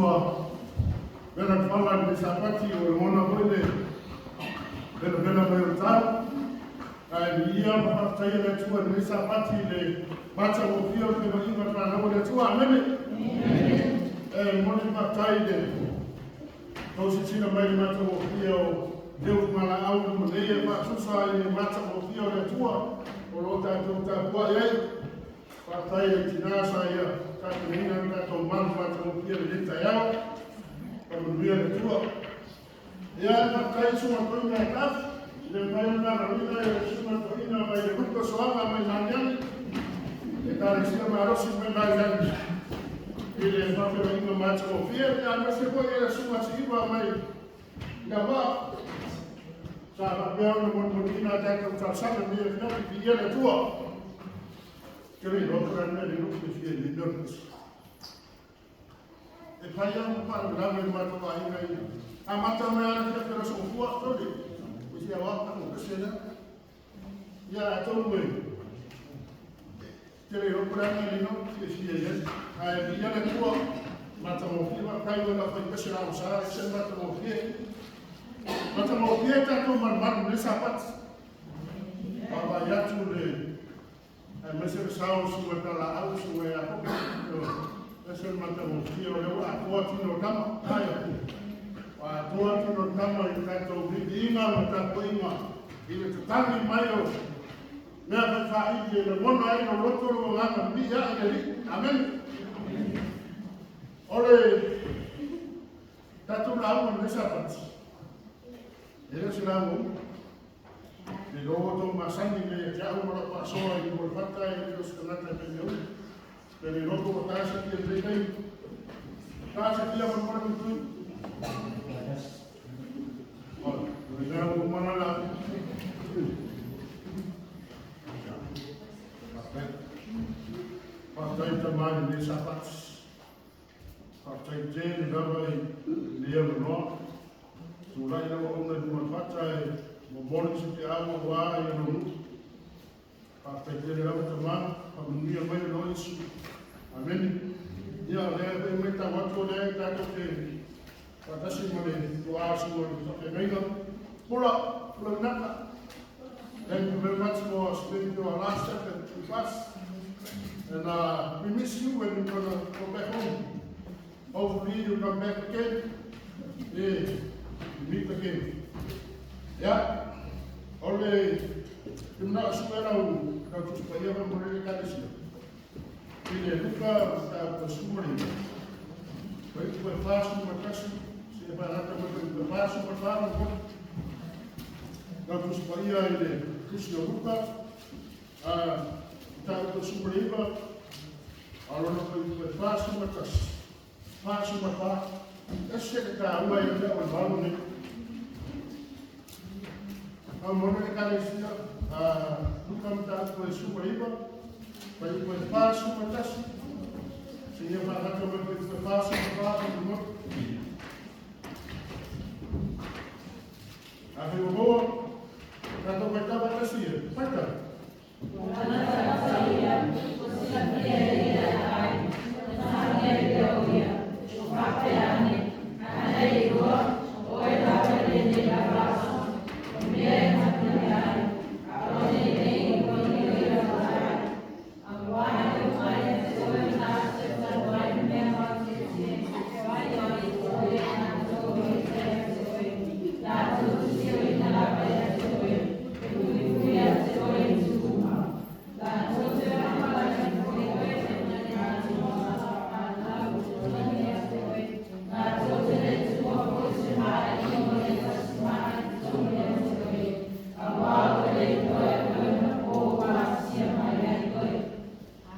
Atua vela fala i le Sapati o lagona foi le velavela mai o le tau. Ae viia ma faafetaia le Atua i lenei Sapati i le matagofie o le feoaiga o le fanau a le Atua. Amene. E momoli le faafetai i le tou silasila mai i le matagofie o leo fugalaau i luma nei e faasusa i le matagofie o le Atua o lo o tatou tapuai ai. Faafetai i le tina sa ia tapenaina le tatou malu matagofie i lenei taeao. Faamanuia le Atua. Ia, faafetai i susuga toeaina e tafu, i le mafai ona valaauina e susuga toeaina mai le lupe o Soaga mai Magiagi, Ekalesia malosi mai Magiagi, i le faafeiloaiga matagofie, ia aemaise foi e le susuga Siiva mai Leavaa, sa faapea ona molimoliina a tatou talosaga i lenei afiafi, viia le Atua. Ke le iloa po o le a le mea lea e fiafia ai i lenei mea o le pasi. E fai lava ma faalavelave i le matou aiga i amata mai lava le afiafi o le Aso Gafua, sole, o se aoao tatou pese lea. Ia atonu e te le iloa po o le a le mea lea e fiafia i ai. Ae viia le Atua, matagofie, faafetai i le fai pese lagosā, ese le matagofie. Matagofie tatou malumalu i lenei Sapati. Vaavaai atu le aemaise le sao o susuga Talaau, susuga ia Popo, ese le matagofie o lea ua atoa tino o tama. Aia, ua atoa tino o tama i tatou viiviiga ma tapuaiga i le tatagi mai o mea faifaaili e lagona ai lou loto lou agaga mimii ae i le Alii. Amene. O le tatou lauga i lenei Sapati, e le o se lauga umi. Le iloa ua outou masani nei ia te au ma lau faasoa i luma o le fata e le o se tagata e faimea umi. Pe le iloa po ua ta se fia i lenei taimi. Ta se fia ma le tuitui. O le ua uma na lau. Faafetai. Faafetai tama i lenei Sapati. Faafetai tele lava i lenei avanoa. Tulai lau auauna i luma o le fata e momoli se feau aua i lou nuu. Faafetai tele lava tama, faamanuia mai o loa Iesu. Amene. Ia, o lea foi e matau atu o lea tatou te faatasi ma le toa susuga i le faafeagaiga. Pula, Pula Vinaka. Thank you very much for spending your last second with us. And we miss you when you're gonna go back home. Hopefully you come back again. Yeah, we meet again. Yeah. O le te manao su'e lau lau Tusi Paia ma mo le Ekalesia. I le Luka mataupu e 19. Fuaiupu e 41, seia faagata mai fuaiupu e 44 ma le Lau Tusi Paia i le Tusi o Luka, mataupu e 19, a o lona fuaiupu e 41, 44, ese le taua ia te au o le valu nei. Faamona le Ekalesia, Luka mataupu e 19, fuaiupu e 41, seia faagata mai fuaiupu e 44 ma le Afai ua maua, tatou faitau faatasi ia. Faitau.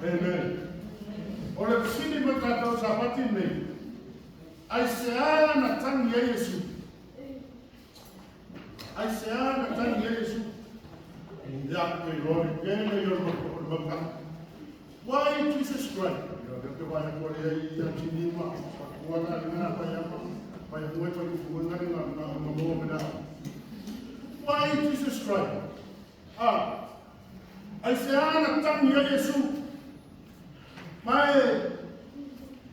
Amen. O le fesili mo tatou Sapati lenei, aisea na tagi ai Iesu? Aisea na tagi ai Iesu? Ia, te iloa le tele ia o le mau Why Jesus Christ? Ia, lea te vaai atu ai ia tini ma ua na ngā pai ama, pai hue pai ufu ngā ngā ngā ngā mō me nā. Why Jesus Christ? Ah, aisea na tagi ai Iesu? Ma e,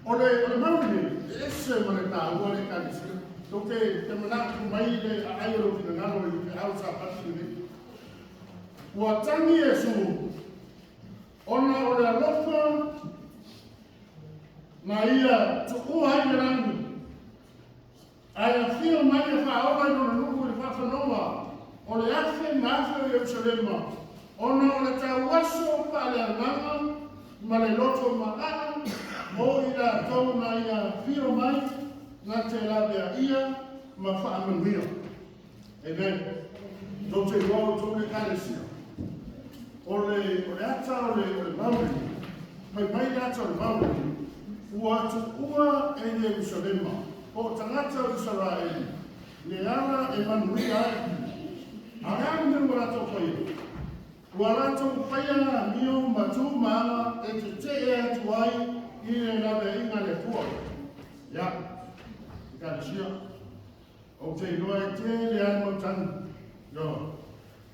o le, o le mauli nei, e ese ma taua le Ekalesia. Tou te te manatu mai le aai o lou finagalo i le feau Sapati lenei. Ua tagi Iesu ona o le alofa na ia tuua ai le lagi, ae afio mai e faaola i lona nuu i le faafanoa o le afe ma afe o Ierusalema, ona o le tauaso faaleagaga ma le loto maaa o i latou na ia afio mai na te laveaia ma faamanuia. Amen. Tou te iloa outou le Ekalesia, o le, o le ata o le, o le mau lenei, fai mai le ata o le mau lenei, ua tuua e Ierusalema, po o tagata o Isaraeli, le ala e manuia ai. A o le a le mea ua latou faia? Ua latou faia amio ma tu ma aga e tetee atu ai i le laveaiga a le Atua. Ia, Ekalesia, Ou te iloa e tele lava le mau tagi. Ioe.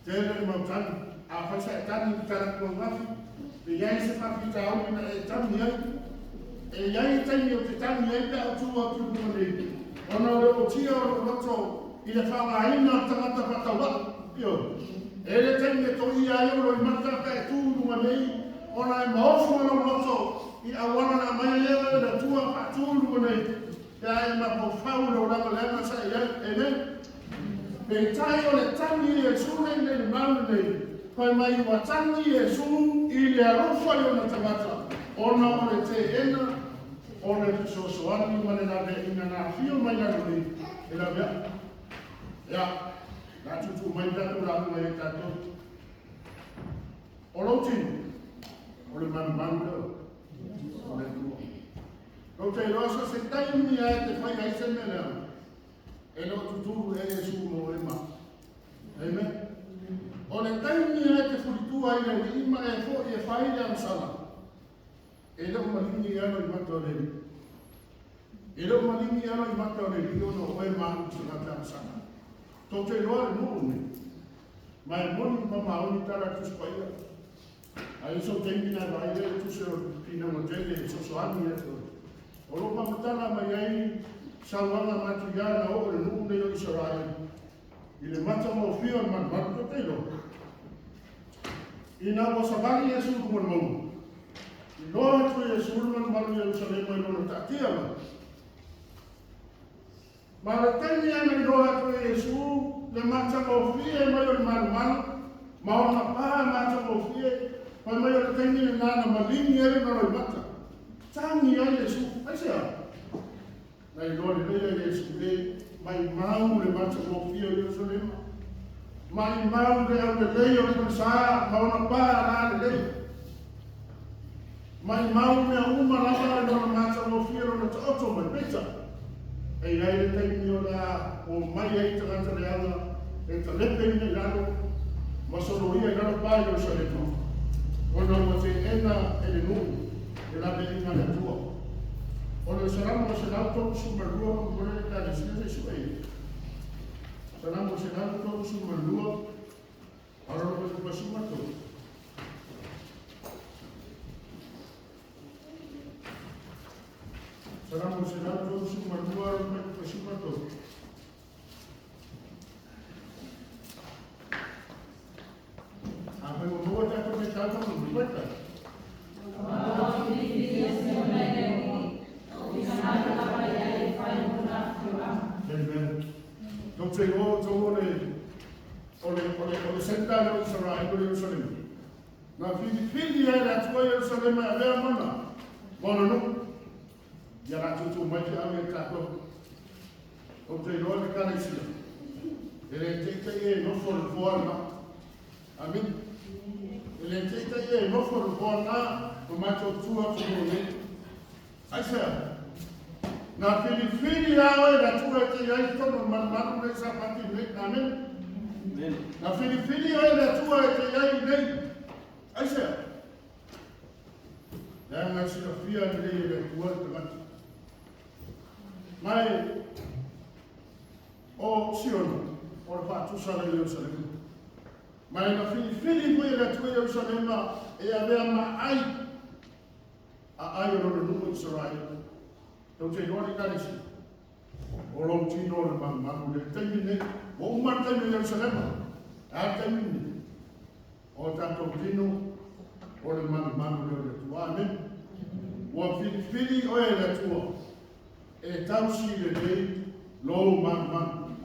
Tele le mau tagi. Afai sa e tagi i le tala tuaugafi, e i ai se faafitauli na e tagi ai. E i ai taimi ou te tagi ai pe a ou tu atu i luga nei, ona o le ootia o lou loto i le faaaogaina o le tagata faatauvaa. Ioe. E i ai le taimi e toia ai ou loimata pe a e tu i luga nei, ona e maofu e lou loto i auala na aumai ai e oe e le Atua faatu i luga nei. Pe a e mafaufau i le olaga leaga sa i ai, amen. Peitai o le tagi i Iesu nei nei le mau lenei, fai mai ua tagi Iesu i le alofa i ona tagata, ona o le teena o le fesoasoani ma le laveaiina na afio mai lalo nei e laveai. Ia, la tuutuu mai le tatou lauga ia tatou. O lou tino, o le malumalu lea o le Atua. Ou te iloa so o se taimi lava e te fai ai se mea leaga, e le o tutulu i ai Iesu mo oe ma au. Amen. O le taimi lava e te fulitua ai le Alii ma e foi e fai le agasala, e le o maligi i alo i mata o le Alii. E le o maligi i alo i mata o le Alii ona o oe ma au i tagata agasala. Tou te iloa le nuu lenei, ma e moni ma maoni tala a Tusi Paia. Ae i sou taimi na vaai ai e tusa o pinauga tele e fesoasoani ia te oe. O lo o faamatala mai ai sauaga matuia na oo i le nuu nei o Isaraelu i le matagofie o le malumalu tou te iloa. Ina ua savali Iesu i luga o le mauga, iloa atu e Iesu le malumalu i Ierusalema i lona taatia mai. Ma le taimi ana iloa atu e Iesu le matagofie mai o le malumalu ma ona pa matagofie, fai mai o le taimi lena na maligi ai lona loimata. Tagi ai Iesu, aisea? Na iloa lelei e Iesu e maimau le matagofie o Ierusalema, maimau le aulelei o le falesa ma ona pa lalelei. Maimau mea uma lava i lona matagofie lona taoto mai. Peitai, e i ai le taimi o le a omai ai tagata leaga e talepeina i lalo ma soloia i lalo pa i Ierusalema, ona ua teena e le nuu le laveaiga a le Atua. O le Salamo 132 faamolemole le Ekalesia se i sue ia. Salamo 132 Salamo 132 133. Afai ua maua tatou faitau faamolemole, faitau. Amen. Tou te iloa outou o le O le, o le, o le senta lea o Isaraelu o Ierusalema. Na filifili ai le Atua Ierusalema e avea mana ma ona nuu. Ia la tuutuu mai feau ia tatou. Ou te iloa le Ekalesia, e le teitei e nofo le nofoa lena. Amina. E le teitei e nofo le nofoa lena ma matou tu atu i nei. Aisea? Na filifili lava oe e le Atua e te i ai i totonu o le malumalu lenei Sapati lenei. Amene. Na filifili oe e le Atua e te i ai i inei. Aisea? Leaga e silafia lelei e le Atua le tagata. Ma e o Siona, o le faatusa lea i Ierusalema. Ma e na filifili foi e le Atua Ierusalema e avea ma ai a ai o lona nuu o Isaraelu. Tou te iloa le Ekalesia. O lou tino o le malumalu le taimi nei. Ua uma le taimi o Ierusalema. A le taimi nei. O tatou tino o le malumalu lea o le Atua. Amene. Ua filifili oe e le Atua e tausi lelei lou malumalu,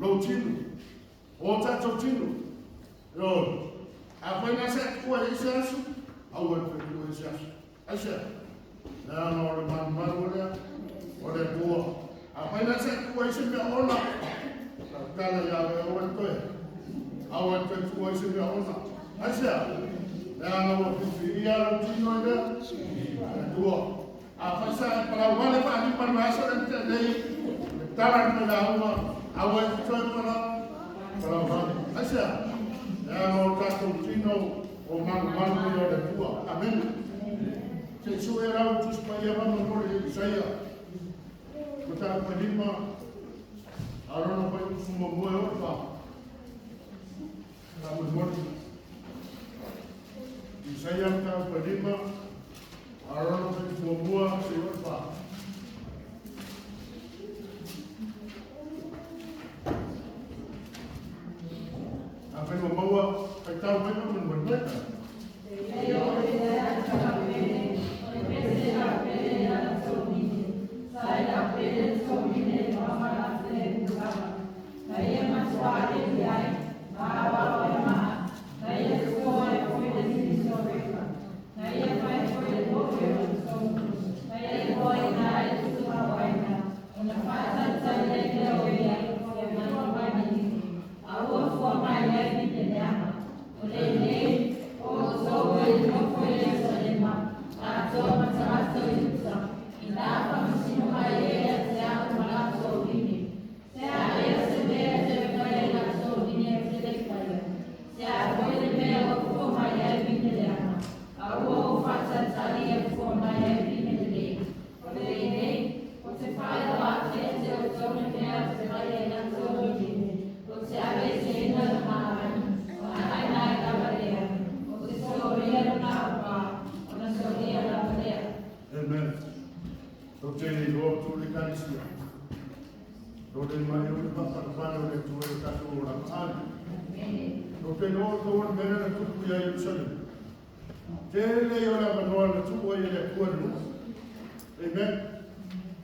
lou tino, o tatou tino. Ioe. Afai na se atua i se aso, aua le toe tua i se aso. Aisea? Leaga o le malumalu lea o le Atua. Afai na se atua i se mea ola, tautala ia oe aua le toe. Aua le toe tua i se mea ola. Aisea? Leaga ua filifilia lou tino i lea le Atua. Afai sa e palau vale faalima le vaiaso lea na tea nei, le tala atu i lauga, aua e te toe palau vale. Aisea? Leaga o tatou tino o malumalu ia o le Atua. Amene. Se i sue lau Tusi Paia faamolemole i Isaia mataupu e 5, a o lona fuaiupu muamua e oo i le 4. Faamolemole. Isaia mataupu e 5, a o lona fuaiupu muamua seia oo i le 4. Afai ua maua, faitau mai faamolemole. Amen. Tou te iloa outou le Ekalesia. Tou le mai o le faafatafale o le Atua i lo tatou olaga. Amen. Tou te iloa outou o le mea lea na tupu ia Ierusalema. Tele ia o le avanoa na tuu ai e le Atua i le nuu. Amen.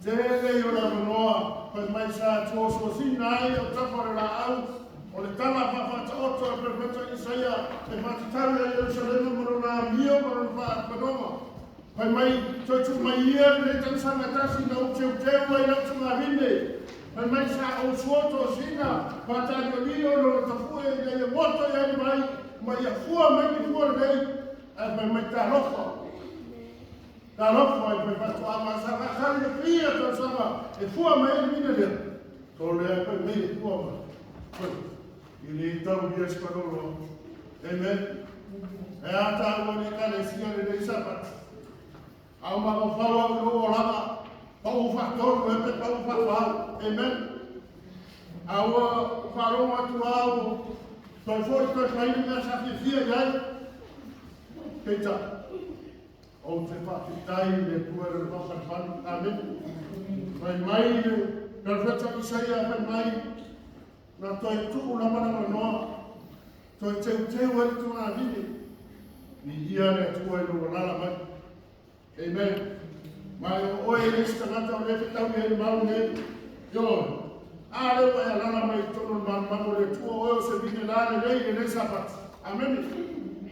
Tele ia o le avanoa fai mai sa tuosuosina ai autafa o le laau o le tala faafaataoto a le Perofeta Isaia e faatatau ia Ierusalema ma lona amio ma lona faapanoga. Fai mai, toe tuu mai ia lenei tausaga tasi na ou teuteu ai lau tugavine. Fai mai, sa ou sua tosina faataliolio lona tafue ina ia moto i ai le vai ma ia fua mai ni fua lelei. Ae fai mai, talofa. Talofa i fai faatoaga sa faasali le fia tausaga e fua mai ai le vine lea. Tole ai fai mai e fua mai. Fai, i le tau ia se palolo. Amen. E a tāua le Ekalesia lenei Sapati. A o mafaufau au i lou olaga, pau faatolu e pe pau faafau. Amen. A ua faalogo atu au, toe foi toe fai le mea sa fiafia i ai. Peitai, ou te faafetai i le Atua i lona faapalepale. Amen. Fai mai le Perofeta Isaia fai mai, na toe tuu lava le avanoa, toe teuteu ai le tugavine. Viia le Atua i lou alaala mai. Amen. Ma o oe e le isi tagata o lea e fetaui ai le mau nei. Ioe. A lea ua e alaala mai i totonu o le malumalu o le Atua, o oe o se vine la lelei i lenei Sapati. Amene.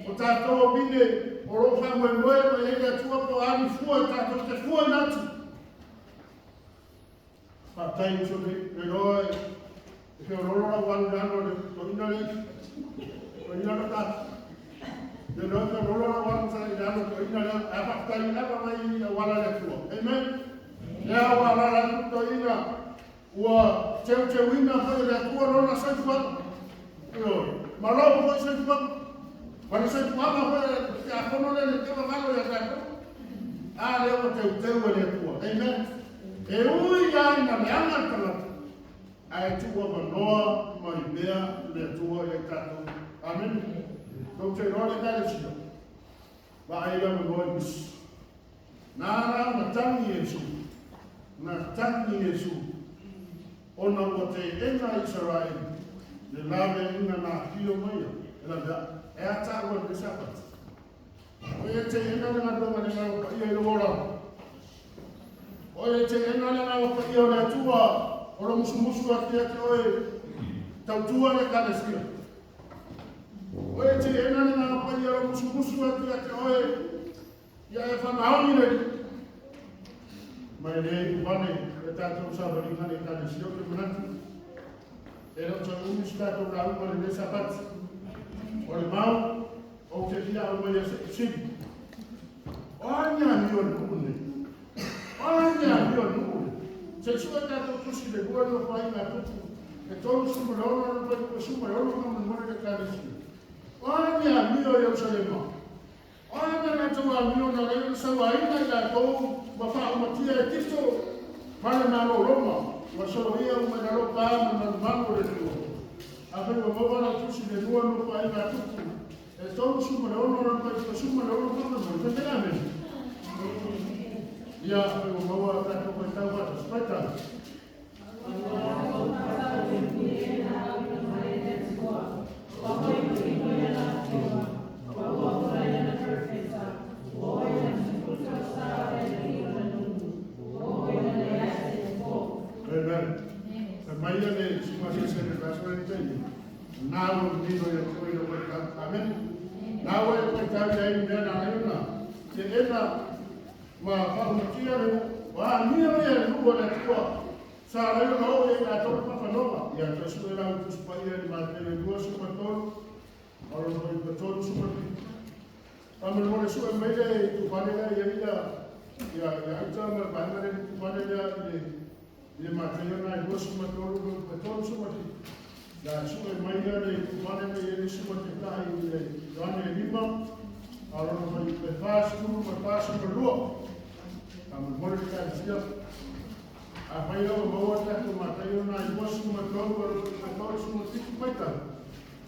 O tatou o vine o lo o faamoemoe mai ai le Atua po o a ni fua e tatou te fuaina atu. Faafetai uso nei, le iloa e feoloolo lau alu i lalo le toeaina lea, toeaina le ta. Le iloa e feoloolo lau alu i lalo toeaina lea, ae faafetai ava mai i auala le Atua. Amen. Lea ua alaala atu toeaina, ua teuteuina foi e le Atua lona soifuaga. Ioe, ma lou foi soifuaga. Ma le soifuaga foi a le tiakono lea le teua galo ia tatou. A lea ua teuteu e le Atua. Amen. E ui lava ina leaga le tagata, ae tuu avanoa mai pea le Atua ia i tatou. Amene. Tou te iloa le Ekalesia, vaai le avanoa i misi. Na ala ona tagi Iesu, na tagi Iesu. Ona ua teena e Isaraelu le laveaiga na afio mai ai e lavea e a taua i le Sapati. O e teena le galuega a le Agaga Paia i lou olaga. O e teena le Agaga Paia o le Atua o lo musumusu atu ia te oe tautua le Ekalesia. O e teena le Agaga Paia o lo musumusu atu ia te oe ia e faamaoni le Alii. Ma e le uvane le tatou savaliga le Ekalesia o te manatu. E le o toe umi se tatou lauga i lenei Sapati. O le mau, ou te fia aumaia se fesili. O a ni amio a le nuu lenei? O a ni amio a le nuu lenei? Se i sue tatou tusi le lua Nofoaiga a Tupu e 36 lona 26 faamolemole le Ekalesia. O a ni amio a Ierusalema? O a ni a latou amio na ala ai ona sauaina i latou ma faaumatia e Tito ma le Malo o Roma, ua soloia uma i lalo pa ma le malumalu o le Atua? Afai ua maua lau tusi le lua Nofoaiga a Tupu e 36 lona 26 faamolemole, fai mai amene. Ia, afai ua maua tatou faitau faatasi, faitau. Amen. Fai mai ia le susuga se le vaso le taimi. Na ua manino ia te oe lau faitau. Amen. Na ua e faitau i ai mea na ala ai ona teena ma faaumatia le nuu. Ua amio ia le nuu a le Atua. Sa ala ai ona oo ia i latou le faafanoga. Ia toe sue la outou Tusi Paia i le Mateo e 23, ma lona fuaiupu e 37. Faamolemole sue mai le itufale lea i ai ia ia ia Aita ma le vaega lea i le itufale lea i le i le Mateo na e 23 fuaiupu e 37. La sue mai ia le itufale lea i ai le isi taitai i le Ioane e 5, a lona fuaiupu e 40 ma le 42. Faamolemole le Ekalesia. Afai ua maua tatou Mataio na i 23 a 37 faitau.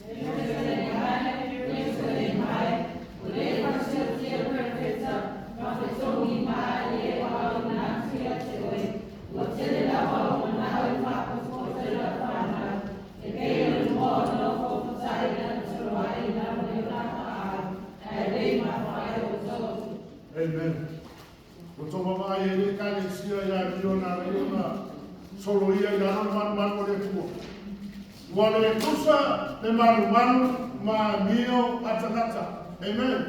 Ierusalema e, Ierusalema e, ua le faasiotia perofeta ma fetogi ma ae ua auina atu ia te oe, ua tele lava ou manao e faapotopoto i lau fanau, e pei o le moa o nofo fotai i lana toloai i lalo nei o lana aao, ae le i mafai outou. Amen. Ua outou vaavaai ai le Ekalesia ia amio na ala ai ona soloia i lalo le malumalu o le Atua. Ua le tusa le malumalu ma amio a tagata. Amen.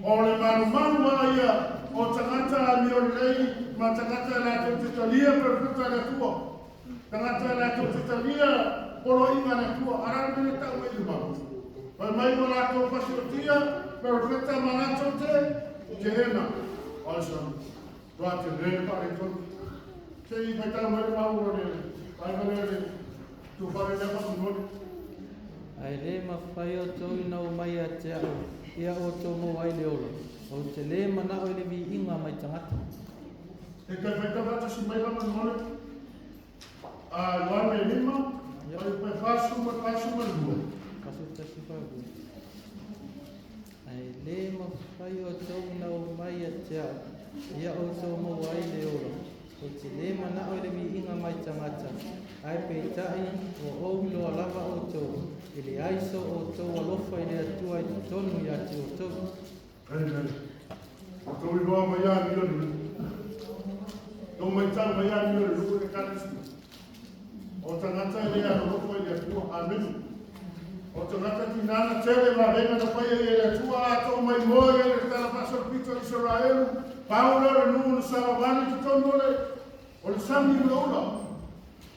O le malumalu lava ia o tagata amio lelei ma tagata e latou te talia perofeta a le Atua. Tagata e latou te talia poloaiga a le Atua. A o le a le mea lea e tau mai i le mau? Fai mai ua latou fasiotia perofeta ma latou te teena. Awesome. Tua te le faaletonu. Se i faitau mai le mau o le vaega lea le tufale lea faamolemole. Ae le mafai outou ina omai ia te au, ia outou maua ai le ola. Ou te le manao i le viiga mai tagata. E toe faitau faatasi mai faamolemole. A Ioane e lima, fuaiupu e 40 ma le 42. 41 42. Ae le mafai outou ina omai ia te au, ia outou maua ai le ola. Ou te le manao i le viiga mai tagata, ae peitai ua ou iloa lava outou, e leai so outou alofa i le Atua i totonu ia te outou. Amen. Ua outou iloa mai amio le nuu. Tou matau mai amio le nuu i le Ekalesia. O tagata e le alolofa i le Atua. Amene. O tagata tinana tele vavega na faia i e le Atua a tou mai moe ai le tala faasolopito i Isaraelu, pau lea o le nuu na savavali i totonu o le o le sami ulaula.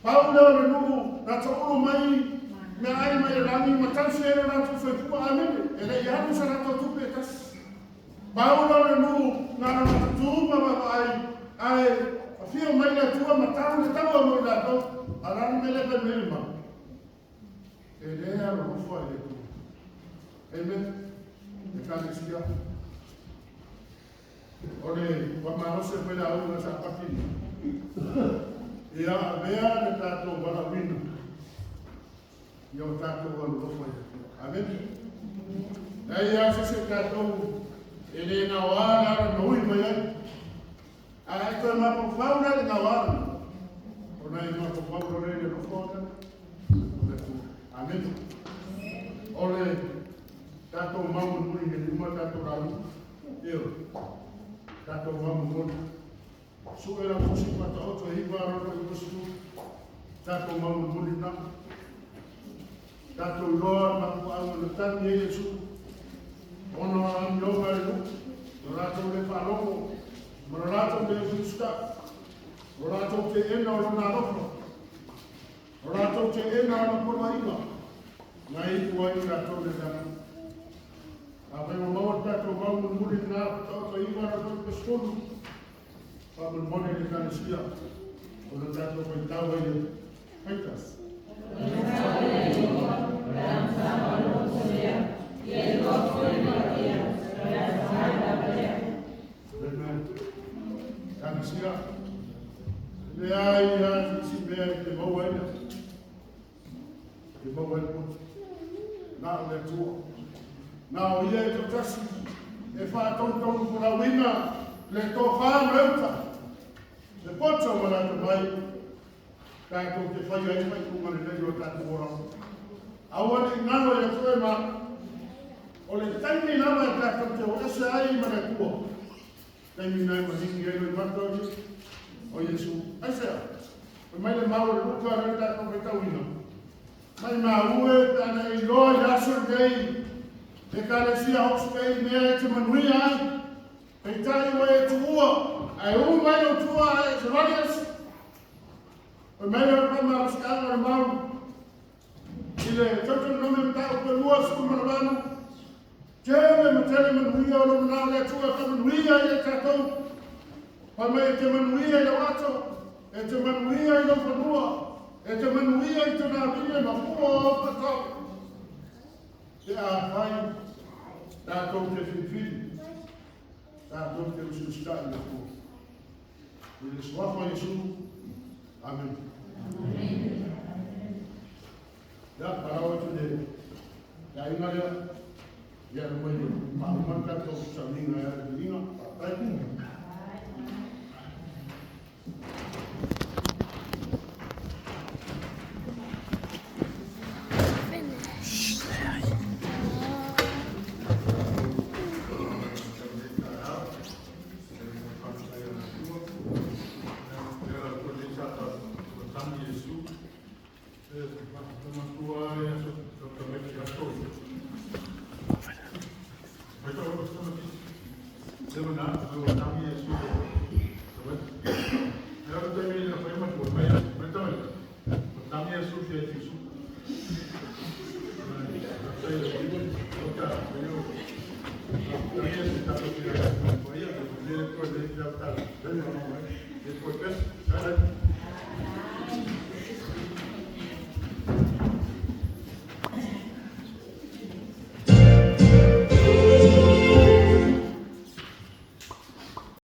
Pau lea o le nuu na toulu mai meaai mai le lagi ma tausi ai lo latou soifua. Amene. E le i alu sa latou tupe e tasi. Pau lea o le nuu na ona tutū ma vaavaai ae afio mai le Atua ma tau le taua mo i latou. A o le a le mea lea e fai mai ai le mau? E le alolofa i le Atua. Amen. Ekalesia. O le faamalosi o failauga sa paki ia avea le tatou valaauina ia o tatou alolofa i le Atua. Amen. Leai lava se isi o tatou e le gaoa le ala na ui mai ai. Ae toe mafaufau la i le gaoa lena, ona e mafaufau loa lea i le Su'e lau tusi faataoto e 9 lona 90. Tatou maumulimuli na. Tatou iloa le mafuaaga na tagi ai Iesu ona o amioga i le nuu, lo latou le faalogo ma lo latou le usiusita'i, lo latou te'ena o lona alofa, lo latou te'ena o lana poloaiga, na iu ai i latou le leaga. Afai ua maua le tatou mau mulimuli lena faataoto e 9 lona 90, faamolemole le Ekalesia ona tatou faitau ai le faita. Amen. Ekalesia, leai lava se isi mea e te maua ai le te maua ai le poto. Na o le Atua. Na o ia e toatasi e faatonutonu folauina le tofa ma le uta. Le poto ma le atamai tatou te faia ai faaiuga lelei o tatou olaga. Aua ne i galo ia te oe ma o le taimi lava e tatou te o ese ai ma le Atua. Taimi na e maligi ai loimata o Iesu. Aisea? Fai mai le mau o le Luka lea tatou faitauina. Mai maue pe ana e iloa i le aso lenei Ekalesia Hawke's Bay mea e te manuia ai. Peitai ua e tuua, ae u mai lou tuua ae e savali ese. Fai mai le faamalosiaga o le mau i le Teuteronome mataupu e 28, tele ma tele manuia o lo manao le Atua e faamanuia ia i tatou. Fai mai e te manuia i lau ato, e te manuia i lau fanua, e te manuia i tona vine ma fua o faatau. Pe afai tatou te filifili, tatou te usiusitai i le Atua. I le suafa o Iesu. Amen. Ia, palau atu le aiga lea. Ia, na mai le faauma le tatou sauniga e ala i le viiga. Faafetai.